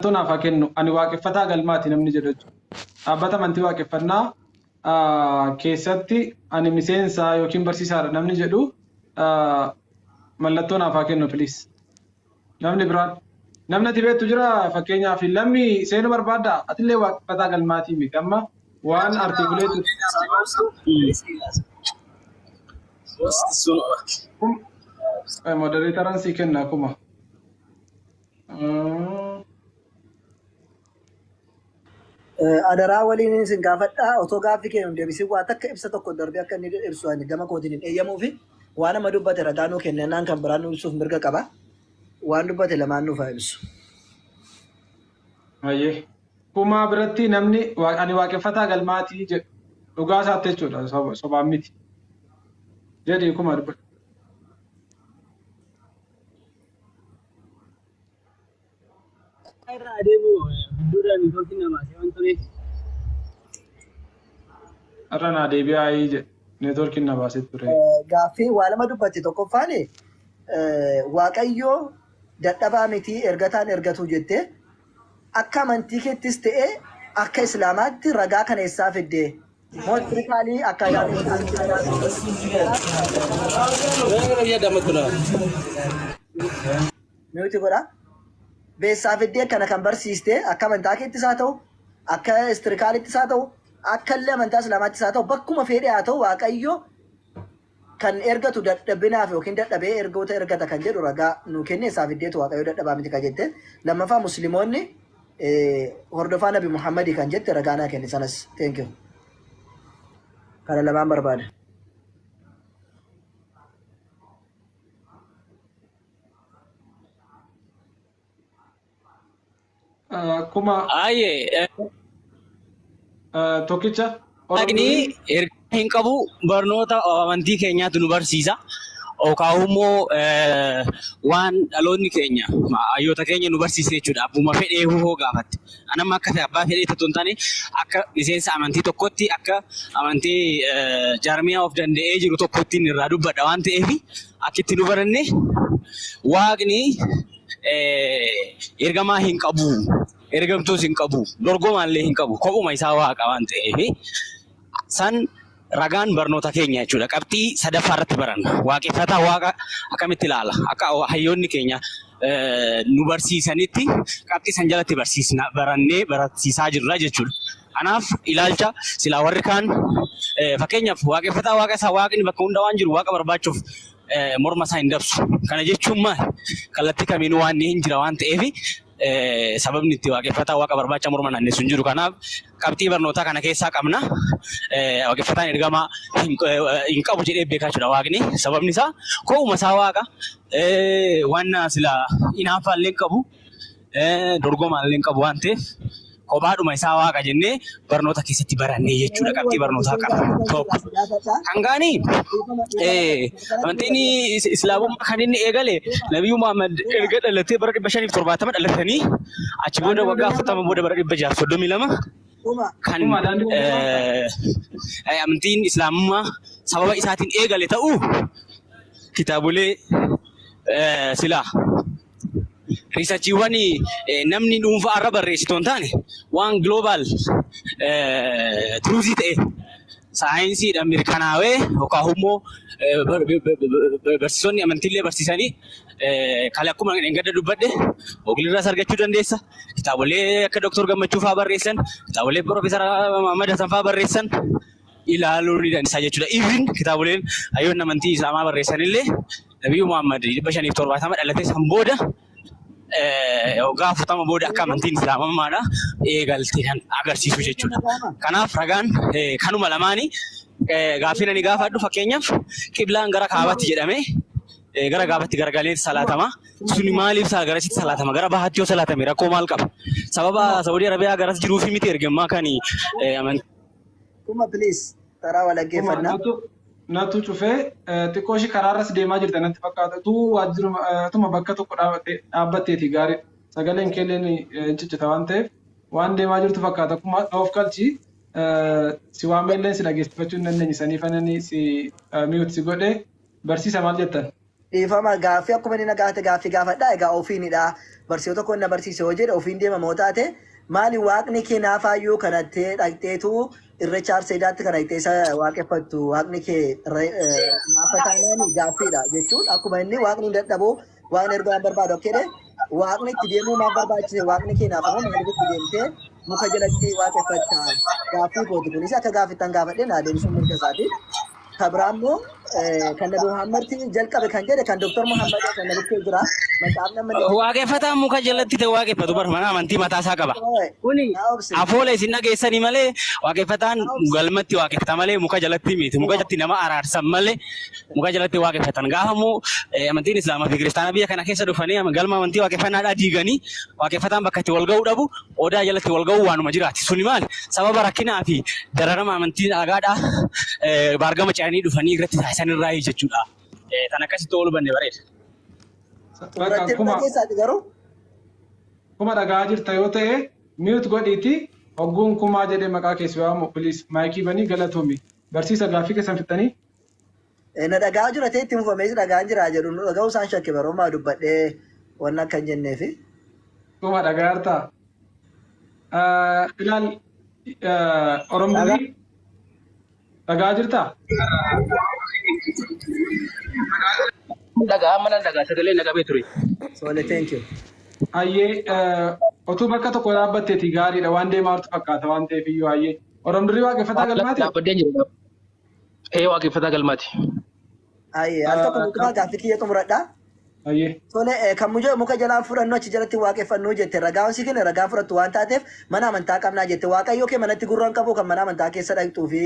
Naaf haa kennu. Ani waaqeffataa galmaati namni jedhu jechuudha. Dhaabbata amantii waaqeffannaa keessatti ani miseensa yookiin barsiisaadha namni jedhu mallattoo naaf haa kennu, please. Namni biraan. Namni ati beektu jira? Fakkeenyaaf, lammii seenuu barbaaddaa? Atillee waaqeffataa galmaatii miti. Amma waan articulate Moderatoran sii kenna akkuma. Adaraa waliin isin gaafadhaa, otoo gaaffii keenya hin deebisin waa takka ibsa tokko darbee akka inni ibsu ani gama kootiin hin eeyyamuu fi waan nama dubbate ragaa nuu kennannaan kan biraa nu ibsuuf mirga qaba. Waan dubbate lamaan nuuf haa ibsu. Hayyee. Kumaa biratti namni ani waaqeffataa galmaatii jedhu dhugaa isaatti jechuudha, sobaan miti. Jedhi kuma, dubbatu. Irraa adeemu gidduudhaan networkiin namaa waan tureef. Irra naa deebi'aa jedhe, networkiin na baasee ture. Gaaffii waa lama dubbate. Tokkoffaan, Waaqayyoo dadhabaa miti, ergataan ergatu jettee, akka amantii keettis ta'e akka Islaamaatti ragaa kana eessaa fidde? Moo spiritually akka mute godha. Beessaa fiddee kana kan barsiiste? Akka amantaa keettis haa ta'u, akka spiritualittis haa ta'u, akka illee amantaa Islaamaattis haa ta'u, bakkuma fedhe haa ta'u, Waaqayyo kan ergatu dadhabinaaf yookiin dadhabee ergoota ergata kan jedhu ragaa nu kenne. Isaa fiddeetu Waaqayyo dadhabaa miti kan jette? Lammaffaa, Musliimoonni hordofaa Nabi Muhammadii kan jette ragaa naa kenne sanas. Thank you. Kana lamaan barbaada. Kuma Ayyee tokkicha. Waaqni erga hin qabu, barnoota amantii keenyaatu nu barsiisa. Yookaan immoo waan dhaloonni keenya, hayyoota keenya nu barsiise jechuudha. Abbuma fedhee hoo gaafatte. Anamma akka ta'e abbaa fedhee otoo hin taane, akka miseensa amantii tokkotti, akka amantii jaarmiyaa of danda'ee jiru tokkotti irraa dubbadha waan ta'eef, akka itti nu baranne Waaqni ergamaa hin qabu. Ergamtuus hin qabu. Dorgomaallee hin qabu. Kophuma isaa Waaqa waan ta'eef, san ragaan barnoota keenya jechuudha. Qabxii sadaffaa irratti baranna. Waaqeffataa Waaqa akkamitti ilaala? Akka hayyoonni keenya nu barsiisanitti qabxii san jalatti barsiisna, barannee barsiisaa jirra jechuudha. Kanaaf ilaalcha silaa warri kaan, fakkeenyaaf, waaqeffataa Waaqa isaa, Waaqni bakka hunda waan jiru Waaqa barbaachuuf morma isaa hin dabsu. Kana jechuun maali? Kallattii kamiinuu waan hin jira waan ta'eef, sababni itti waaqeffataa Waaqa barbaacha morma naannessu hin jiru. Kanaaf qabxii barnootaa kana keessaa qabna. Waaqeffataan ergamaa hin qabu jedhee beekaa jechuudha Waaqni. Sababni isaa ko'uma isaa Waaqa waan silaa hinaaffaallee hin qabu. Dorgomaallee hin qabu waan ta'eef, kophaadhuma isaa Waaqa jennee barnoota keessatti barannee jechuudha. Qabxii barnootaa qabna. Tokko. Kan gaanii amantiin Islaamummaa kan inni eegale Nabiyyuu Muhammad erga dhalatee bara 570 dhalatanii, achi booda waggaa 40 booda bara 632 kan amantiin Islaamummaa sababa isaatiin eegale ta'uu kitaabolee silaa researchiiwwan namni dhuunfaa irra barreessitu hin taane, waan global truthii ta'e saayinsiidhaan mirkanaa'ee, yookaan immoo barsiisonni amantiillee barsiisanii kan akkuma gadda dubbadhe Googleirraas argachuu dandeessa. Kitaabolee akka Dooktor Gammachuu fa'aa barreessan, kitaabolee Piroofeesar Ahmad Hassan fa'aa barreessan ilaaluu ni dandeessa jechuudha. Even kitaaboleen hayyoonni amantii Islaamaa barreessanillee Nabiyyuu Muhammad 570 dhalate san booda waggaa 40 booda akka amantiin Islaamummaadha eegalte kan agarsiisu jechuudha. Kanaaf ragaan kanuma lamaanii. Gaaffii ani gaafadhu, fakkeenyaaf, qiblaan gara kaabaatti jedhamee gara gaafatti garagalee salaatama. Suni maaliif garasitti salaatama? Gara bahaatti yoo salaatame rakkoo maal qaba? Sababa Saawudii Arabiyaa garas jiruufi miti ergammaa kan amantii. Kuma, please, karaa wal dhaggeeffannaa. Natu cufee xiqqoo ishii karaarras deemaa jirta natti fakkaata. Utuu waajjiruma utuma bakka tokko dhaabbatteeti gaarii. Sagaleen keelleen hin ciccita waan ta'eef, waan deemaa jirtu fakkaata. Akkuma of qalchi si waameelleen si dhageessifachuu hin dandeenye, saniif anani si mute si godhe. Barsiisa, maal jettan? Dhiifama gaaffii akkuma inni na gaafate gaaffii gaafadha. Egaa ofiinidha. Barsiisota koo na barsiise yoo jedhe ofiin deema moo taate maali waaqni kee naafaayyuu kanattee dhaqxeetu irreecha Arseedaatti kan dhaqxee isa waaqeffattu waaqni kee naafa taanaani gaaffiidha jechuun akkuma inni waaqni hin dadhabu waaqni erga waan barbaadu akka jedhe waaqni itti deemuu maaf barbaachise waaqni kee naafa moo maaliif itti deemtee muka jalatti waaqeffatta gaaffii kooti kunis akka gaaffittan gaafadhe naa deebisuun mirga isaati. Ka biraa immoo kan Nabi Muhammad jalqabe kan jedhe kan Dr. Muhammad kan nabitti jira. Macaafni amma inni Waaqeffataan muka jalatti ta'e waaqeffatu bar mana amantii mataa isaa qaba. Kuni naa obsi. afoola isin dhageessanii malee waaqeffataan Naa obsi. galmatti waaqeffata malee muka jalatti miti. Muka jalatti nama araarsan malee muka jalatti waaqeffatan. Gaafa immoo amantiin Islaamaa fi Kiristaanaa biyya kana keessa dhufanii galma amantii waaqeffannaadhaa diiganii waaqeffataan bakka itti wal ga'uu dhabu Odaa jalatti wal ga'uu waanuma jiraati. Suni maali? Sababa rakkinaa fi dararama amantiin alaagaadhaa baargama ce'anii dhufanii irratti taasisan irraa jechuudha. Tan akkasitti ooluu banne bareeda. Bakka Xumuratti kuma dhageessaati garuu. kuma dhaga'aa jirta yoo ta'e mute godhiiti hogguun kumaa jedhee maqaa kee si waamu please maayikii banii galatoomi. Barsiisa gaaffii keessan fixxanii? Na dhaga'aa jira ta'e itti mufamee si dhaga'aa jira jedhu nu dhaga'uu isaan shakke baroomaa dubbadhee waan akka hin jenneefi. Kuma dhaga'aa jirtaa? Ilaal Oromoo dhaga'aa jirtaa? Dhagaa amma nan dhagaa sagalee na qabee ture. Sole thank you. Hayyee otuu bakka tokko dhaabbatteeti gaariidha waan deemaa jirtu fakkaata waan ta'eef iyyuu hayyee. Oromoo durii waaqeffataa galmaati? Dhaabbadheen jira. Ee waaqeffataa galmaati. Ayyee al tokko guutumaa gaaffii kiyya xumuradha. Hayyee. Tole kan muka jalaan fudhannu achi jalatti waaqeffannu jette ragaa si kenne ragaa fudhattu waan taateef mana amantaa qabnaa jette waaqayyo kee manatti gurra hin qabu kan mana amantaa keessa dhaqxuu fi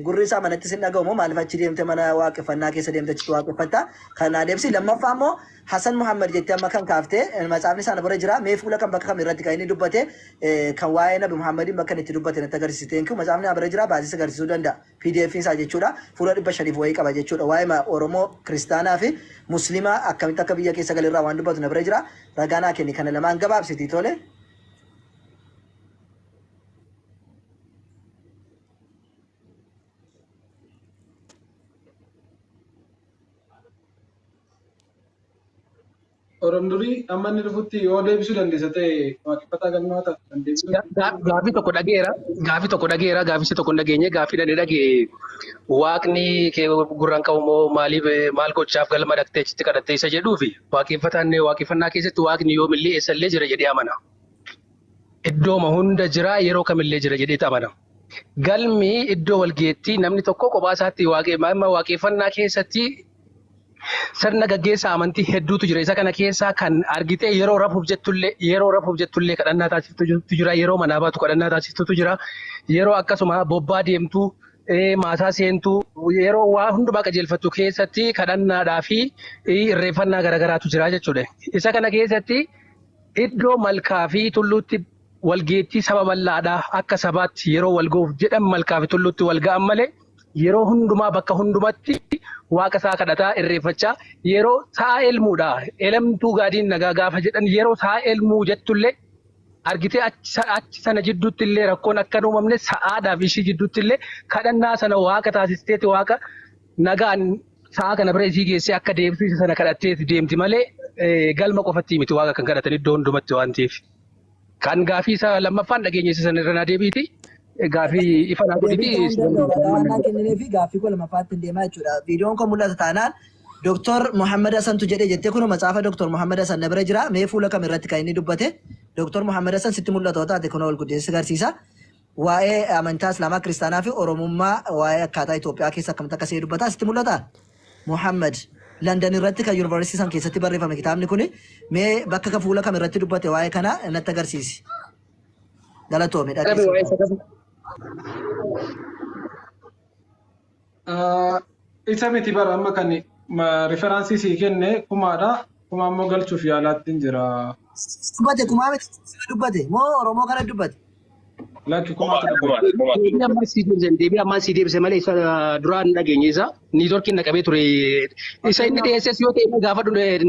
gurri isaa manatti sin dhaga'u moo maaliif achi deemte mana waaqeffannaa keessa deemte achitti waaqeffatta kan naa deebisi lammaffaa immoo Hasan Muhammad jettee amma kan kaafte matsaafni isaa na bira jira mee fuula kan bakka kam irratti kan inni dubbate kan waa'ee Nabi Muhammadiin bakka inni itti dubbate natti agarsiisi thank you matsaafni na bira jira baasii si agarsiisuu danda'a pdf isaa jechuudha fuula 500 wayii qaba jechuudha waa'ee Oromoo kiristaanaa fi muslimaa akkamitti akka biyya keessa galirraa waan dubbatu na bira jira ragaa naa kenni kana lamaan gabaabsiti tole. Orom durii amma inni dhufutti yoo deebisuu dandeessa ta'e waaqeffataa galmaa taatu kan deebisuu Gaaffii tokko dhageera. Gaaffii tokko dhageera. Gaaffii isa tokko hin dhageenye. Gaaffii dhani dhagee waaqni kee gurraan qabu moo maaliif maal gochaaf galma dhaqtee achitti kadhattee isa jedhuufi waaqeffataan waaqeffannaa keessatti waaqni yoomillee eessallee jira jedhee amana. Iddooma hunda jira yeroo kamillee jira jedhee amana. Galmi iddoo walgeettii namni tokko kophaa isaatti waaqeffannaa keessatti sirna gaggeessaa amantii hedduutu jira. Isa kana keessaa kan argitee yeroo rafuuf jettullee yeroo rafuuf jettullee kadhannaa taasiftutu jira. Yeroo manaa baatu kadhannaa taasiftutu jira. Yeroo akkasuma bobbaa deemtu maasaa seentu yeroo waa hundumaa qajeelfattu keessatti kadhannaadhaa fi irreeffannaa garaagaraatu jira jechuudha. Isa kana keessatti iddoo malkaa fi tulluutti walgeettii saba bal'aadhaa akka sabaatti yeroo wal ga'uuf jedhan malkaa fi tulluutti wal ga'an malee yeroo hundumaa bakka hundumatti waaqa isaa kadhataa irreeffachaa yeroo sa'a elmuudha. Elemtuu gaadiin nagaa gaafa jedhan yeroo sa'a elmuu jettullee argitee achi sana jidduutti illee rakkoon akka hin uumamne sa'aadhaaf ishii jidduutti illee kadhannaa sana waaqa taasisteeti waaqa nagaan sa'a kana bira isii geessee akka deemtu isa sana kadhatteeti deemti malee galma qofatti miti waaqa kan kadhatan iddoo hundumatti waan ta'eef. Kan gaafii isa lammaffaan dhageenya isa sana irra naa deebiiti. Gaafii ifa naa Deebii godhiti. ta'uu hin danda'u ragaa waan naa kennineef gaaffii koo lammaffaatti hin deemaa jechuudha. Viidiyoon kun mul'ata taanaan Dooktor Muhammad Hassantu jedhee jettee kun matsaafa Dooktor Muhammad Hassan na bira jira. Mee fuula kam irratti kan inni dubbate Dooktor Muhammad Hassan sitti mul'ata yoo taate kun ol guddinsi agarsiisa. Waa'ee amantaa Islaamaa Kiristaanaa fi Oromummaa waa'ee akkaataa Itoophiyaa keessa akkamitti akka se'e dubbata sitti mul'ata. Muhammad London irratti kan yuunivarsiitii san keessatti barreeffame kitaabni kun mee bakka ka fuula kam irratti dubbate waa'ee kana natti agarsiisi. Galatoomi Qabe waa'ee dhageessi. isa qabe. Isa miti bara amma kan riferaansii sii kenne kumaadha. Kuma ammoo galchuuf yaalaatti hin jira. Dubbate kumaa miti dubbate moo Oromoo kana dubbate? Lakki kumaatu Kumaadha, dubbate. kumaadha, kumaatu Deebii dubbate. ammaa sii deebise deebii ammaa sii deebise malee isa duraan dhageenye isa niitoorkiin na qabee ture. Isa inni dhiyeesses yoo ta'e gaafa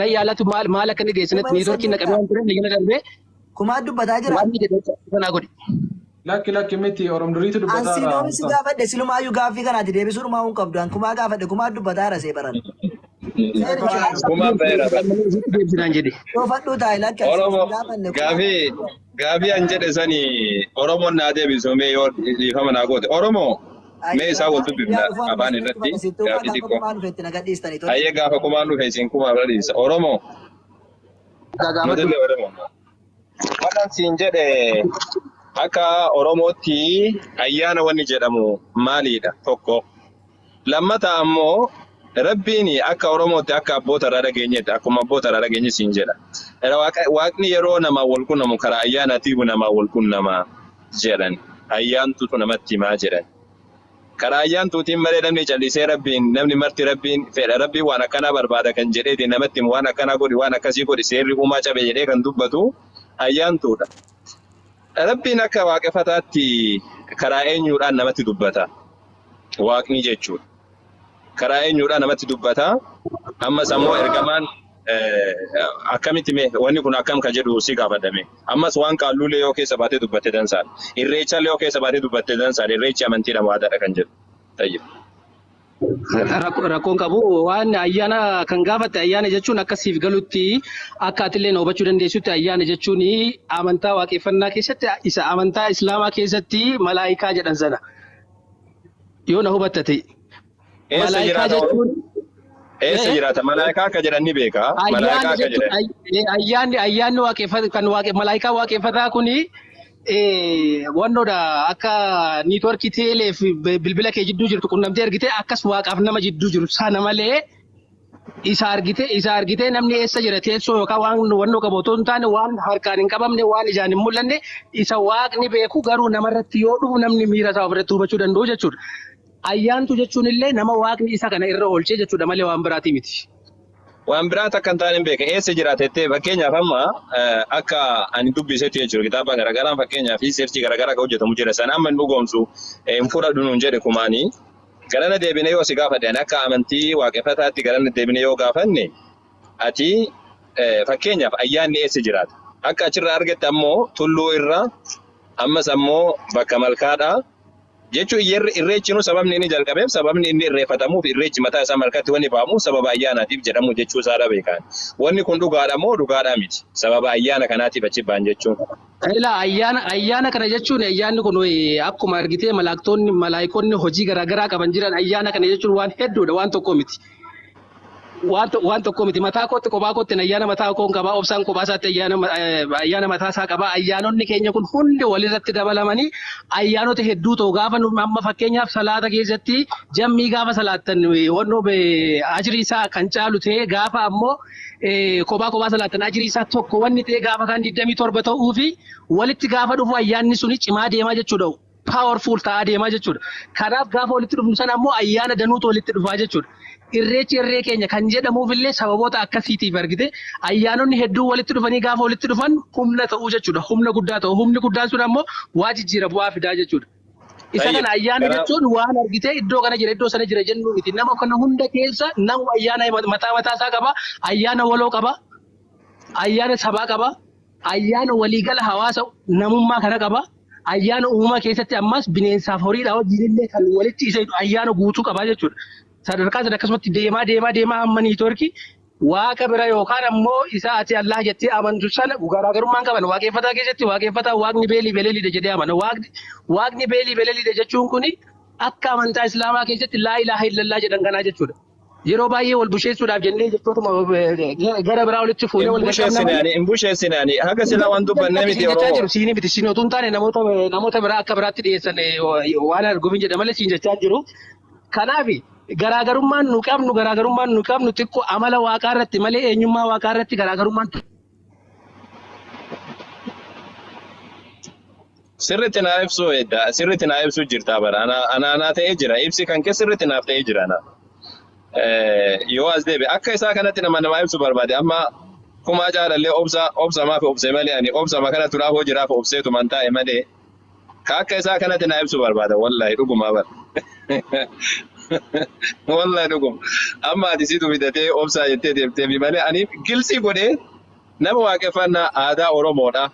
nan yaalatu maal maal akka inni dhiyeesse Kuma natti eessa niitoorkiin na qabee beektaa? waan tureef na jala darbee Kumaa dubbataa jira. waan inni jedhe sanaa godhi. Lakki lakki miti Orom duriitu An dubbataara. siinoomi si gaafadhe silumaayyuu gaaffii kanaati deebisuu dhumaa hin qabdu. An kumaa gaafadhe kumaa dubbataa jira see baran. Seeni. Kumaan ba'eera bara. Deebsinaan jedhe. Dhuunfadhuu taa'e lakka Oromoo gaafanne. Gaafii an jedhe sani Oromoon naa deebisu mee yoo dhiifama naa goote. Oromoo mee isaa wal dubbifna afaan irratti gaafii xiqqoo. Kumaan dhufetti na gadhiistanii tole. Hayyee gaafa kumaan dhufe isin kumaa bira dhiisa. Oromoo nutillee Oromoo. Wannan siin jedhe akka Oromootti ayyaana wanni jedhamu maalidha tokko. Lammata ammoo Rabbiin akka Oromootti akka abboota irraa dhageenyetti akkuma abboota irraa dhageenye siin jedha. Waaqni yeroo namaa wal quunnamu karaa ayyaanaatiif namaa wal quunnama jedhan. Ayyaantutu namatti himaa jedhan. Karaa ayyaantuutiin malee namni callisee Rabbiin namni marti Rabbiin fedha Rabbiin waan akkanaa barbaada kan jedheeti namatti himu waan akkanaa godhi waan akkasii godhi seerri uumaa cabe jedhee kan dubbatu ayyaantuudha. Rabbiin akka waaqeffataatti karaa eenyuudhaan namatti dubbata? Waaqni jechuudha. Karaa eenyuudhaan namatti dubbata? Ammas ammoo ergamaan akkamitti mee wanni kun akkam kan jedhu si gaafadhame. Ammas waan qaalluulee yoo keessa baatee dubbatte dansaadha. Irreechallee yoo keessa baatee dubbatte dansaadha. Irreechi amantiidha waadaadha kan jedhu. Tayyib. Rakkoon qabu waan ayyaana kan gaafatte ayyaana jechuun akka siif galutti akka atillee na hubachuu dandeessutti ayyaana jechuun amantaa waaqeffannaa keessatti isa amantaa islaamaa keessatti malaayikaa jedhan sana yoo na hubatta ta'e. Eessa Malaayikaa jiraata? jechuun Eessa jiraata? Malaayikaa akka jedhan ni beeka. Malaayikaa ayyaanni akka jechuun jedhan. Ayyaanni ayyaanni waaqeffata kan waaqe malaayikaa waaqeffataa kuni wannoodha akka niitworkii teelee fi bilbila kee jidduu jirtu qunnamtee argite akkas waaqaaf nama jidduu jiru sana malee isa argite namni eessa jira teessoo yookaan waan wannoo qabu otoo hin taane waan harkaan hin qabamne waan ijaan hin mul'anne isa waaqni beeku garuu namarratti yoo dhufu namni miira isaa ofirratti hubachuu danda'u jechuudha. Ayyaantu jechuun illee nama waaqni isa kana irra oolchee jechuudha malee waan biraatii miti. Waan biraa takka hin taane hin beeka. Eessa jiraata jettee fakkeenyaaf amma akka ani dubbisetti jechuudha kitaaba garaagaraan fakkeenyaaf seerchii garaagaraa kan hojjetamu jira. Sana amma hin dhugoomsu hin fudhadhu nuun jedhe kumaanii. Garana deebinee yoo si gaafadhe ani akka amantii waaqeffataatti garana deebinee yoo gaafanne ati fakkeenyaaf ayyaanni eessa jiraata? Akka achirraa argatte ammoo tulluu irra ammas ammoo bakka malkaadhaa. Jechuun irreechinu sababni inni jalqabeef sababni inni irreeffatamuuf irreechi mataa isaa malkaatti wanni ba'amu sababa ayyaanaatiif jedhamu jechuu isaadha beekan. Wanni kun dhugaadha moo dhugaadhaa miti? Sababa ayyaana kanaatiif achi ba'an jechuun. Ilaa ayyaana kana jechuun ayyaanni kun akkuma argitee malaayikonni malaayikonni hojii garaagaraa qaban jiran ayyaana kana jechuun waan hedduudha waan tokko miti. Waan tokko miti mataa kootti kophaa kootti ayyaana mataa koon qabaa obsaan kophaa isaatti ayyaana mataa isaa qabaa ayyaanonni keenya kun hundi walirratti dabalamanii ayyaanota hedduu ta'u gaafa nu amma fakkeenyaaf salaata keessatti jammii gaafa salaattan wannoo ajrii isaa kan caalu ta'ee gaafa ammoo kophaa kophaa salaattan ajrii isaa tokko wanni ta'e gaafa kan 27 ta'uu fi walitti gaafa dhufu ayyaanni suni cimaa deemaa jechuudha. Powerful ta'aa deemaa jechuudha. Kanaaf gaafa walitti dhufnu sana ammoo ayyaana danuutu walitti dhufaa jechuudha. Irreechi irree keenya kan jedhamuuf illee sababoota akkasiitiif argite ayyaanonni hedduun walitti dhufanii gaafa walitti dhufan humna ta'uu jechuudha. Humna guddaa ta'u. Humni guddaan sun ammoo waa jijjiira bu'aa fidaa jechuudha. Isa Tayyib. kana ayyaana jechuun waan argite iddoo kana jira iddoo sana jira jennu miti. Nama kana hunda keessa nama ayyaana mataa mataa isaa qaba. Ayyaana waloo qaba. Ayyaana sabaa qaba. Ayyaana waliigala hawaasa namummaa kana qaba. Ayyaana uumamaa keessatti ammas bineensaaf horiidhaa wajjin illee kan walitti isa hidhu ayyaana guutuu qaba jechuudha. Sadarkaa sana akkasumatti deemaa deemaa deemaa hamma niitoorkii waaqa bira yookaan ammoo isa ati Allah jettee amantu sana garaagarummaan qaban waaqeffataa keessatti waaqeffataa waaqni beelii beleeliidha jedhee amana. Waaqni beelii beleeliidha jechuun kuni akka amantaa Islaamaa keessatti laa ilaaha illallah jedhan kanaa jechuudha. Yeroo baay'ee wal busheessuudhaaf jennee jechootuma gara biraa walitti fuunee Hin wal qaqqabna malee. busheessinaani hin busheessinaani haga sila waan dubbanne miti Siin jechaa Oromoo. jiru siinii miti siin otoo hin taane namoota biraa akka biraatti dhiyeessan waan arguuf hin jedha malee siin jechaa jiru. Kanaaf garaagarummaan nu qabnu xiqqoo amala waaqaa irratti malee eenyummaa waaqaa irratti garaagarummaan Sirriitti naa ibsuu edda sirriitti naa ibsuu jirta bara ana anaa ta'ee jira ibsi kan kee sirriitti naaf ta'ee jira ana. Yoo as deebi'e akka isaa kanatti nama namaa ibsu barbaade amma kumaa caalallee obsa obsa maaf obse malee ani obsa kana turaaf hoo jiraaf obseetu man taa'e malee ka akka isaa kanatti naa ibsu barbaada wallahi dhugumaa bara. Wallahi dhuguma amma ati situ fidatee obsaa jettee deemteefi malee ani gilsii godhee nama waaqeffannaa aadaa Oromoodha.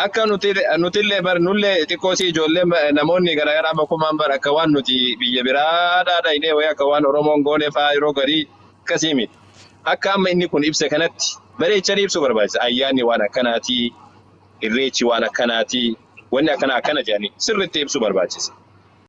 Akka nuti nutillee bar nullee xiqqoo si ijoollee namoonni garaagaraa amma kumaan bar akka waan nuti biyya biraa dhaadhainee wayii akka waan Oromoon goone fa'aa yeroo garii akkasii miti. Akka amma inni kun ibse kanatti bareechanii ibsuu barbaachisa. Ayyaanni waan akkanaati, irreechi waan akkanaati, wanni akkana akkana jedhanii sirriitti ibsuu barbaachisa.